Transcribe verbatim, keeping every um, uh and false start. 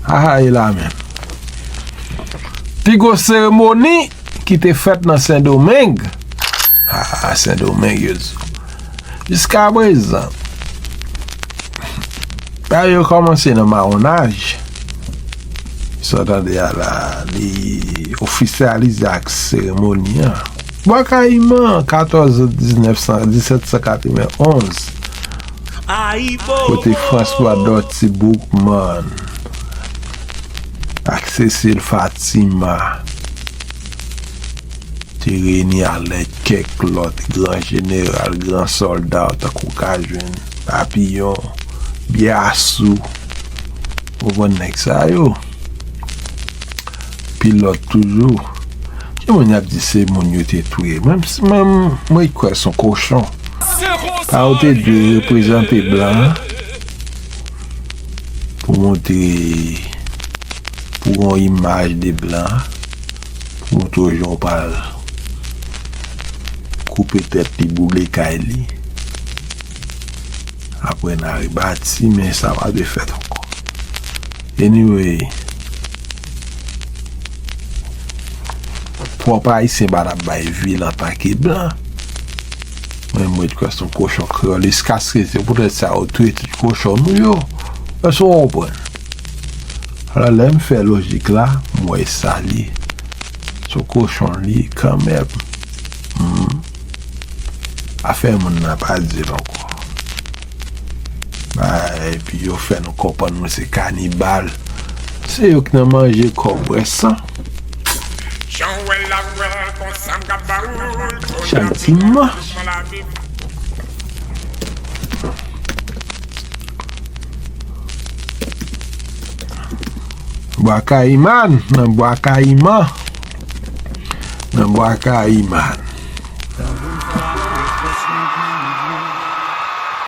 Haha, e la menm. Pi gwo seremoni ki te fèt nan Sendomeng. Ah, Sendomeng, yo di. Jiskaprezan, bagay yo kòmanse nan mawonnaj. Sa w tande a la, li ofisyalize ak seremoni an. Bwa Kayiman, katòz out diznèf san, disèt san katrevenn onz. Kote François Dorty Boukman ak Cécile Fatima te reyini alèd kèk lòt gran jeneral, gran sòlda, tankou w ka jwenn Papillon, Biassou, ou konprann nèg sa yo. Pi lòt toujou. Gen moun y ap di se moun yo te touye. Mwen, mwen, mwen kwè se yon kochon. Sa yo te dwe reprezante blan an pou montre, pou yon imaj de blan an, pou montre w jan w pral koupe tèt li, boule kay li. Apre n a rebati, men sa pa dwe fèt ankò. Anyway, pwòp Ayisyen pa t ap bay vil antanke blan. Mwen, mwen kwè se yon kochon kreyòl. Jiskaske se poutèt sa yo touye tout kochon nou yo. Èske w konprann? Alò, lè m fè lojik la, m wè sa li. Se yon kochon li kanmenm. Hmm. Afè moun nan pa di l ankò. Ba, epi yo fè nou konprann nou se kanibal. Se yo k nan manje kò bwè san. Jan w wè l ap wè konsa m ka ba ou l. Chay ti mò. Bwa Kayiman, nan Bwa Kayiman. Nan Bwa Kayiman.